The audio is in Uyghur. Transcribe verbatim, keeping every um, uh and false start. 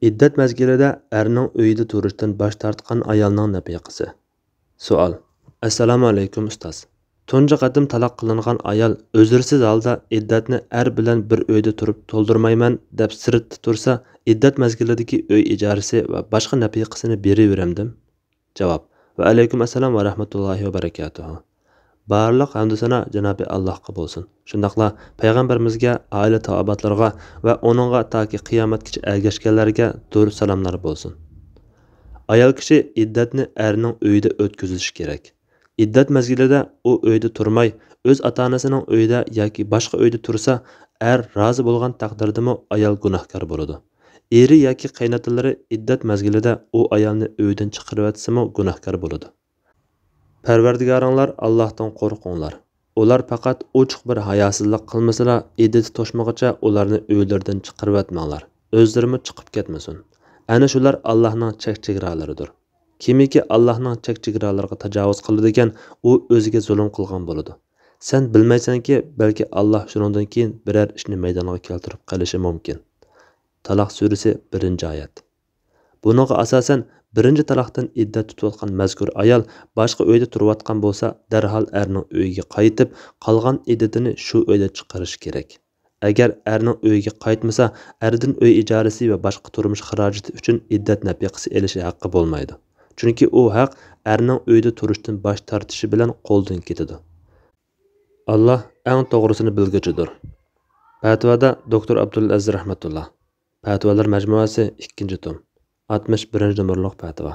ئىددەت مەزگىلىدە ئەرنىڭ ئۆيىدە تۇرۇشتىن باش تارتقان ئايالنىڭ نەپىقىسى. سوئال. ئەسسالامۇ ئەلەيكۇم ئۇستاز. تۇنجى قېتىم تالاق قىلىنغان ئايال ئۆزرىسىز ھالدا ئىددەتنى ئەر بىلەن بىر ئۆيدە تۇرۇپ تولدۇرمايمەن دەپ سىرتتا تۇرسا، ئىددەت مەزگىلىدىكى ئۆي ئىجارىسى ۋە باشقا نەپىقىسىنى بېرىۋېرەمدىم؟ جاۋاب. ۋەئەلەيكۇم ئەسسالام ۋە رەھمەتۇللاھى ۋە بەرىكاتۇھۇ. بارلىق ھەمدۇ سانا جانابى ئاللاھقا بولسۇن. شۇنداقلا پەيغەمبىرىمىزگە، ئائىلە تاۋابىئاتلىرىغا ۋە ئۇنىڭغا تاكى قىيامەتكىچە ئەگەشكەنلەرگە دۇرۇت سالاملار بولسۇن. ئايال كىشى ئىددەتنى ئەرنىڭ ئۆيىدە ئۆتكۈزۈشى كېرەك. ئىددەت مەزگىلىدە ئۇ ئۆيدە تۇرماي، ئۆز ئاتا-ئانىسىنىڭ ئۆيىدە ياكى باشقا ئۆيدە تۇرسا، ئەر رازى بولغان تەقدىردىمۇ ئايال گۇناھكار بولىدۇ. ئېرى ياكى قېيىنئاتىلىرى ئىددەت مەزگىلىدە ئۇ ئايالنى ئۆيدىن چىقىرىۋەتسىمۇ گۇناھكار بولىدۇ. پەرۋەردىگارىڭلار ئاللاھتىن قورقۇڭلار. ئۇلار پەقەت ئوچۇق بىر ھاياسىزلىق قىلمىسىلا، ئىددىتى توشمىغۇچە ئۇلارنى ئۆيلىرىدىن چىقىرىۋەتمەڭلار. ئۆزلىرىمۇ چىقىپ كەتمىسۇن. ئەنە شۇلار ئاللاھنىڭ چەك-چېگرالىرىدۇر. كىمكى ئاللاھنىڭ چەك-چېگرالىرىغا تاجاۋۇز قىلىدىكەن، ئۇ ئۆزىگە زۇلۇم قىلغان بولىدۇ. سەن بىلمەيسەنكى، بەلكى ئاللاھ شۇنىڭدىن كېيىن بىرەر ئىشنى مەيدانغا كەلتۈرۈپ قېلىشى مۇمكىن. تالاق سۈرىسى، بىرىنچى ئايەت. بۇنىڭغا ئاساسەن، بىرىنچى تالاقتىن ئىددەت تۇتۇۋاتقان مەزكۇر ئايال باشقا ئۆيدە تۇرۇۋاتقان بولسا، دەرھال ئەرنىڭ ئۆيىگە قايتىپ، قالغان ئىددىتىنى شۇ ئۆيدە چىقىرىشى كېرەك. ئەگەر ئەرنىڭ ئۆيىگە قايتمىسا، ئەردىن ئۆي ئىجارىسى ۋە باشقا تۇرمۇش خىراجىتى ئۈچۈن ئىددەت نەپىقىسى ئېلىشى ھەققى بولمايدۇ. چۈنكى ئۇ ھەق ئەرنىڭ ئۆيدە تۇرۇشتىن باش تارتىشى بىلەن قولدىن كېتىدۇ. ئاللاھ ئەڭ توغرىسىنى بىلگۈچىدۇر. پەتىۋادا دوكتور ئابدۇلئەزىز رەھمەتۇللا. پەتىۋالار مەجمۇئەسى، ئىككىنچى توم، ئاتمىش بىرىنچى نومۇرلۇق پەتىۋا.